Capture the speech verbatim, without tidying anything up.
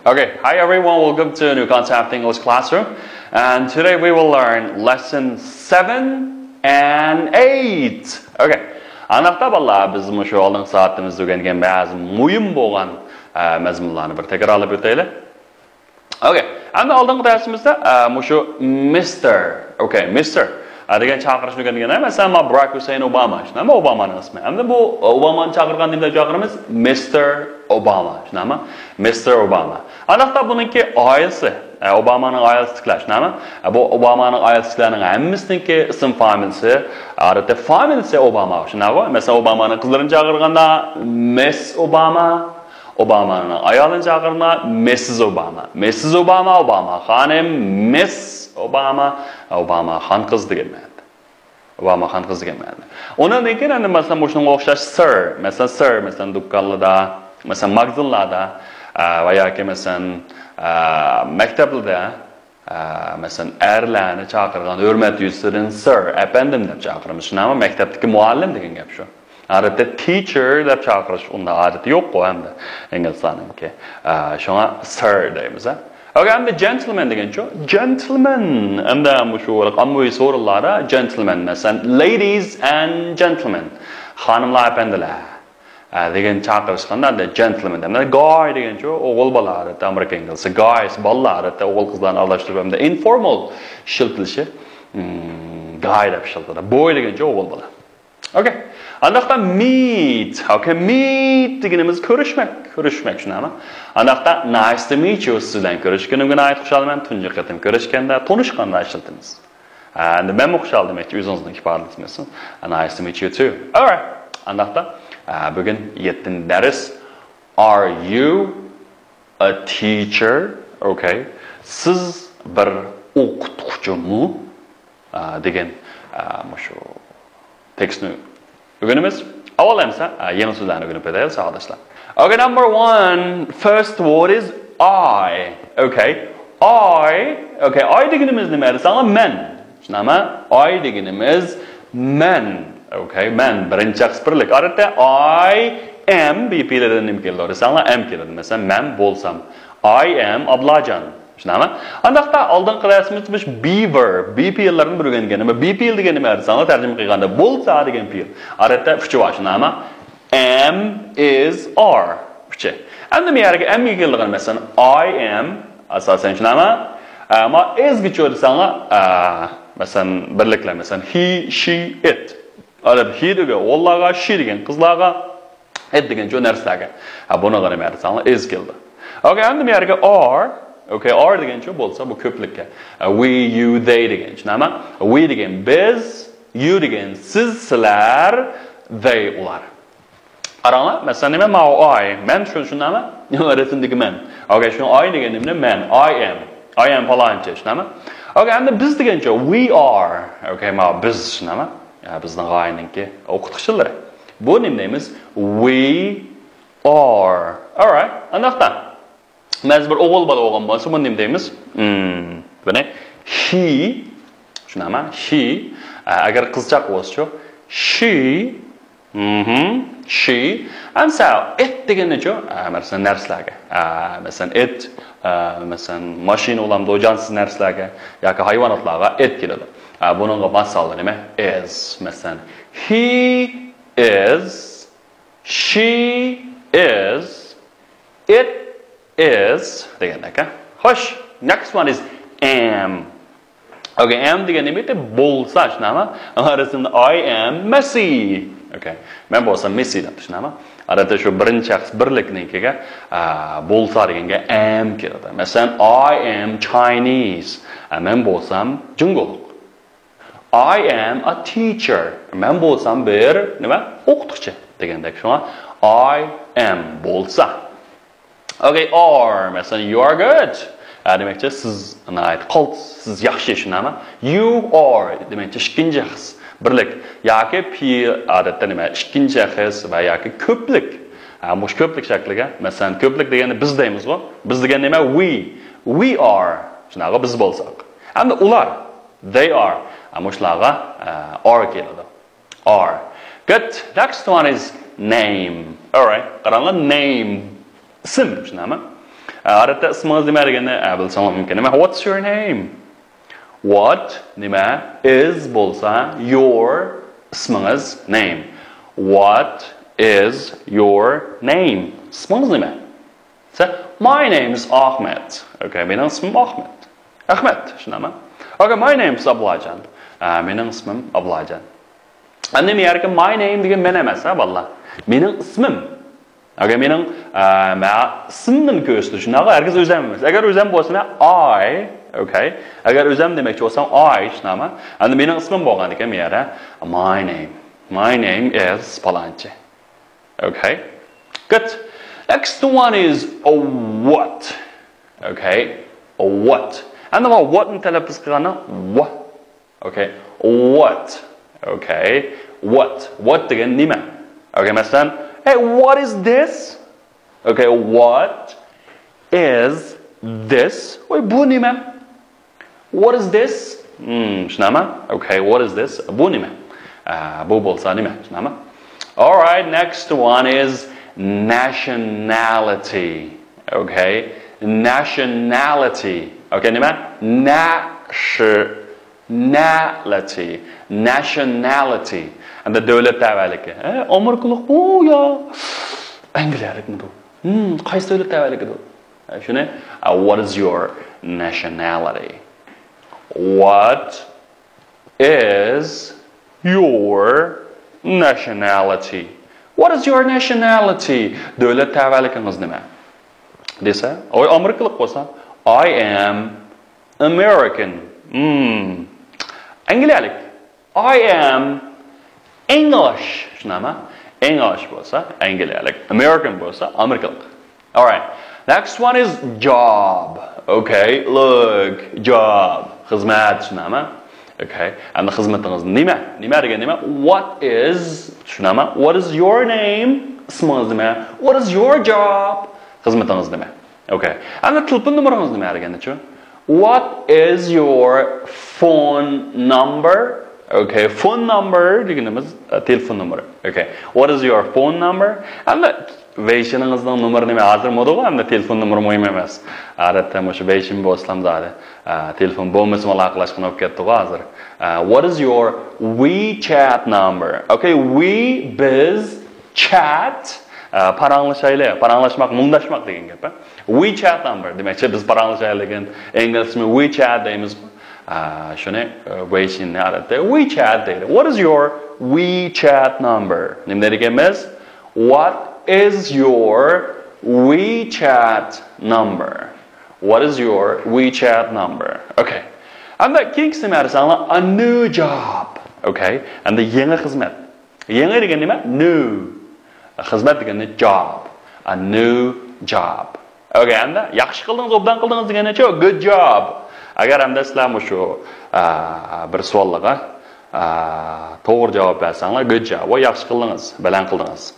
Okay, hi everyone, welcome to New Concept English Classroom. And today we will learn lesson seven and eight. Okay. ئانداقتا بالىلار، بىز مۇشۇ ئالدىنقى سائىتىمىزدە ئۆگەنگەن بەزى مۇھىم بولغان، ئە، مەزمۇنلارنى بىر تەكرارلاپ ئۆتەيلى. Okay. ئەمدى ئالدىنقى دەرسىمىزدە، ئە، مۇشۇ مىستېر. Okay, مىستېر. ئە، دېگەن چاقىرىشنى ئۆگەندىكەن. مەسىلەن، ما باراك ھۈسەيىن ئوباما. شۇنداقمۇ؟ ئوبامانىڭ ئىسمى. ئەمدى بۇ ئوبامانى چاقىرغان نېمە دەپ چاقىرىمىز؟ مىستېر ئوباما. شۇنداقمۇ؟ مىستېر ئوباما. ئانداقتا بۇنىڭكى ئائىلىسى. ئە، ئوبامانىڭ ئائىلىسىدىكىلەر. شۇنداقمۇ؟ ئە، بۇ ئوبامانىڭ ئائىلىسىدىكىلەرنىڭ ھەممىسىنىڭكى ئىسىم فامىلىسى، ئادەتتە فامىلىسى ئوباما. شۇنداقمۇ؟ مەسىلەن، ئوبامانىڭ قىزلىرىنى چاقىرغاندا مىس ئوباما. ئوبامانىڭ ئايالىنى چاقىرىمىز، مىسسىز ئوباما. مىسسىز ئوباما، ئوباما خانىم، مىس ئوباما، ئوباما خانقىز دېگەن مەنىدە. ئوباما خانقىز دېگەن مەنىدە. ئۇنىڭدىن كېيىن ئەمدى، مەسىلەن، مۇشۇنىڭغا ئوخشاش سىر، مەسىلەن، سىر، مەسىلەن، دۇكانلاردا، مەسىلەن، ماگىزىنلاردا، ئە، ۋە ياكى، مەسىلەن، ئە، مەكتەپلەردە، ئە، مەسىلەن، ئەرلەرنى چاقىرغان ھۆرمەت يۈزىسىدىن سىر، ئەپەندىم دەپ چاقىرىمىز. شۇنداقمۇ؟ مەكتەپتىكى مۇئەللىم دېگەن گەپ شۇ. ئادەتتە تىچېر دەپ چاقىرىش ئۇنداق ئادىتى يوققۇ ئەمدى ئىنگلىزلارنىڭكى. ئە، شۇڭا سىر دەيمىز، ھە. ئوكەي، ئەمدى جېنتلمېن دېگەنچۇ؟ جېنتلمېن. ئەمدى مۇشۇ ئاممىۋى سورۇنلاردا جېنتلمېن، مەسىلەن، ladies and gentlemen. خانىملار، ئەپەندىلەر. ئە، دېگەن چاقىرىشقاندا، ئەمدى جېنتلمېن دەيمىز. گاي دېگەنچۇ؟ ئوغۇل بالا، ئادەتتە ئامېرىكا ئىنگلىزى. گايس، بالىلار، ئادەتتە ئوغۇل قىزلارنى ئارىلاشتۇرۇپ، ئەمدى ئىنفورمال ئىشلىتىلىشى. م، گاي دەپ ئىشلىتىدۇ. بوي دېگەنچۇ؟ ئوغۇل بالا. ئوكەي. ئانداقتا مىت. ئوكەي، مىت دېگىنىمىز كۆرۈشمەك. كۆرۈشمەك، شۇنداقمۇ؟ ئانداقتا نايس تۇ مىت يۇ، سىز بىلەن كۆرۈشكىنىمگە ناھايىتى خۇشالمەن. تۇنجى قېتىم كۆرۈشكەندە، تونۇشقاندا ئىشلىتىمىز. ئە، ئەمدى مەنمۇ خۇشال دېمەكچى، ئۆزىڭىزنى ئىپادىلىسىمىز. Nice to meet you too. Alright. ئانداقتا، ئە، بۈگۈن يەتتىنچى دەرس. Are you a teacher? ئوكەي. سىز بىر ئوقۇتقۇچىمۇ؟ ئە، دېگەن، ئە، مۇشۇ تېكىستنى ئۆگىنىمىز. ئاۋۋال ئەمسە، ئە، يېڭى سۆزلەرنى ئۆگىنىپ ئۆتەيلى، ساۋاقداشلار. Okay, number one. First word is I. Okay. I. Okay, I دېگىنىمىز نېمە دېسەڭلار؟ مەن. شۇنداقمۇ؟ I دېگىنىمىز مەن. Okay, مەن. بىرىنچى شەخس بىرلىك. ئادەتتە I am، بى پى لەردىن نېمە كېلىدۇ دېسەڭلار، ئەم كېلىدۇ. مەسىلەن، مەن بولسام. I am ئابلاجان. شۇنداقمۇ؟ ئانداقتا ئالدىنقى دەرسىمىزدە بىز بى ۋېرب، بى پېئىللارنى بىر ئۆگەنگەن. نېمە بى پېئىل دېگەن نېمە دېسەڭلار، تەرجىمە قىلغاندا بولسا دېگەن پېئىل. ئادەتتە ئۇچى بار، شۇنداقمۇ؟ Am، is، are. ئۈچى. ئەمدى بۇ يەرگە ئەمگە كېلىدىغان، مەسىلەن، I am، ئاساسەن، شۇنداقمۇ؟ ئە، ما ئىزگىچۇ دېسەڭلار، ئە، مەسىلەن، بىرلىكلەر، مەسىلەن، he، she، it. ئادەتتە he دېگەن ئوغۇللارغا، she دېگەن قىزلارغا، it دېگەنچۇ نەرسىلەرگە. ئە، بۇنىڭغا نېمە دېسەڭلار، is كېلىدۇ. ئوكەي، ئەمدى بۇ يەرگە are. ئوكەي، are دېگەنچۇ بولسا بۇ كۆپلۈككە. ئە، we، you، they دېگەن، شۇنداقمۇ؟ We دېگەن بىز، you دېگەن سىز، سىلەر، they ئۇلار. قاراڭلار، مەسىلەن، نېمە؟ ماۋۇ I. مەن شۇ، شۇنداقمۇ؟ رەسىمدىكى مەن. ئوكەي، شۇ I دېگەن نېمە؟ مەن. I am. I am پالانچى، شۇنداقمۇ؟ ئوكەي، ئەمدى بىز دېگەنچۇ؟ We are. ئوكەي، ماۋۇ بىز، شۇنداقمۇ؟ يا، بىزنىڭ غايىنىڭكى ئوقۇتقۇچىلىرى. بۇ نېمە دەيمىز؟ We are. Alright. ئانداقتا. مەسىلەن، بىر ئوغۇل بالا بولغان بولسا، بۇنى نېمە دەيمىز؟ ھىم، بۇنى he، شۇنداقمۇ؟ He، ئە، ئەگەر قىزچاق بولسىچۇ، she، مھم، she. ئەمسە it دېگەننىچۇ؟ ئە، مەسىلەن، نەرسىلەرگە. ئە، مەسىلەن، it، ئە، مەسىلەن، ماشىنا بولامدۇ، جانسىز نەرسىلەرگە ياكى ھايۋاناتلارغا it كېلىدۇ. ئە، بۇنىڭغا ماسال نېمە؟ Is. مەسىلەن، he is، she is، it is دېگەندەك، ھە؟ خوش، next one is am. ئوكەي، am دېگەن نېمە ئىدى؟ بولسا، شۇنداقمۇ؟ ئەمما رەسىمدە I am messy. ئوكەي، مەن بولسام messy دەپتۇ، شۇنداقمۇ؟ ئادەتتە شۇ بىرىنچى شەخس بىرلىكنىڭكىگە، ئە، بولسا دېگەنگە am كېلىدۇ. مەسىلەن، I am Chinese. ئە، مەن بولسام جۇڭگولۇق. I am a teacher. مەن بولسام بىر، نېمە؟ ئوقۇتقۇچى دېگەندەك. شۇڭا I am بولسا. ئوكەي، are. مەسىلەن، you are good. ئە، دېمەكچى، سىز ناھايىتى قالتىس، سىز ياخشى، شۇنداقمۇ؟ You are. دېمەكچى، ئىككىنچى شەخس بىرلىك. ياكى پېئىل، ئادەتتە نېمە؟ ئىككىنچى شەخس ۋە ياكى كۆپلۈك. ئە، مۇشۇ كۆپلۈك شەكلىگە. مەسىلەن، كۆپلۈك دېگەندە بىز دەيمىزغۇ. بىز دېگەن نېمە؟ We. We are. شۇنداققۇ، بىز بولساق. ئەمدى ئۇلار. They are. ئە، مۇشۇلارغا، ئە، are كېلىدۇ. Are. Good. Next one is name. Alright. قاراڭلار، name. ئىسىم. شۇنداقمۇ؟ ئادەتتە ئىسمىڭىز نېمە دېگەننى، ئە، بىلسىڭىز مۇمكىن. نېمە؟ What's your name? What نېمە؟ Is بولسا your ئىسمىڭىز name. What is your name? ئىسمىڭىز نېمە؟ دېسە، My name is Ahmed. Okay, مېنىڭ ئىسمىم ئاخمەت. ئەخمەت، شۇنداقمۇ؟ Okay, my name is ئابلاجان. ئە، مېنىڭ ئىسمىم ئابلاجان. ئەمدى مەيەركى my name دېگەن مەن ئەمەس، ھە، بالىلار. مېنىڭ ئىسمىم. ئەگەر مېنىڭ، ئە، مە-، ئىسمىمنى كۆرسىتىش، شۇنداقغۇ، ھەرگىز ئۆزەم ئەمەس. ئەگەر ئۆزەم بولسا، مەن I، okay. ئەگەر ئۆزەم دېمەكچى بولسام، I، شۇنداقمۇ؟ ئەمدى مېنىڭ ئىسمىم بولغاندىكىن، مەيەرە، my name. My name is پالانچى. Okay. Good. Next one is a what. Okay. A what. ئەمدى ما what نى تەلەپپۇز قىلغاندا، what. Okay. What. Okay. What. What دېگەن نېمە؟ Okay, مەسىلەن، hey, what is this? Okay, what is this? ۋاي، بۇ نېمە؟ What is this? Hmm, شۇنداقمۇ؟ Okay, what is this? بۇ نېمە؟ ئە، بۇ بولسا نېمە؟ شۇنداقمۇ؟ All right, next one is nationality. Okay, nationality. Okay, نېمە؟ Nation. Nality. Nationality. ئەمدى دۆلەت تەۋەلىكى. ئە، ئامېرىكىلىقمۇ يا ئەنگلىيەلىكمىدۇ؟ Hmm, قايسى دۆلەت تەۋەلىكىدۇ؟ ئە، شۇنى، ئە، what is your nationality? What is your nationality? What is your nationality? دۆلەت تەۋەلىكىڭىز نېمە؟ دېسە، ئاي، ئامېرىكىلىق بولسا، I am American. Hmm. ئەنگلىيەلىك. I am English. شۇنداقمۇ؟ English بولسا ئەنگلىيەلىك. American بولسا ئامېرىكىلىق. All right. Next one is job. Okay, look, job. خىزمەت، شۇنداقمۇ؟ Okay. ئەمدى خىزمىتىڭىز نېمە؟ نېمە دېگەن نېمە؟ What is، شۇنداقمۇ؟ What is your name? ئىسمىڭىز نېمە؟ What is your job? خىزمىتىڭىز نېمە؟ Okay. ئەمدى تېلېفون نومۇرىڭىز نېمە دېگەنچۇ؟ What is your phone number? Okay, phone number دېگىنىمىز، ئە، تېلېفون نومۇرى. Okay. What is your phone number? ئەمدى ۋېيشىنىڭىزنىڭ نومۇرى نېمە؟ ھازىر مودىغۇ، ئەمدى تېلېفون نومۇرى مۇھىم ئەمەس. ئادەتتە مۇشۇ ۋېيشىن بولسىلا زادى، ئە، تېلېفون بولمىسىمۇ ئالاقىلەشكىلى بولۇپ كەتتىغۇ ھازىر. ئە، what is your WeChat number? Okay, we، بىز، chat، ئە، پاراڭلىشايلى، پاراڭلاشماق، مۇڭداشماق دېگەن گەپ، ھە؟ WeChat number، دېمەكچى، بىز پاراڭلىشايلى دېگەن، ئىنگلىزچىمۇ WeChat دەيمىز. ئە، شۇنى، ئە، ۋېيشىننى ئادەتتە WeChat دەيدۇ. What is your WeChat number? نېمە دەيدىكەنمىز؟ What is your WeChat number? What is your WeChat number? Okay. ئەمدى كېيىنكىسى نېمە دېسەڭلار، a new job. Okay. ئەمدى يېڭى خىزمەت. يېڭى دېگەن نېمە؟ New. خىزمەت دېگەننى job. A new job. Okay, ئەمدى ياخشى قىلدىڭىز، ئوبدان قىلدىڭىز دېگەننىچۇ؟ Good job. ئەگەر ئەمدى سىلەر مۇشۇ، ئا، بىر سوئاللارغا، ئا، توغرا جاۋاب بەرسەڭلار، good job. ۋاي، ياخشى قىلدىڭىز، بەلەن قىلدىڭىز.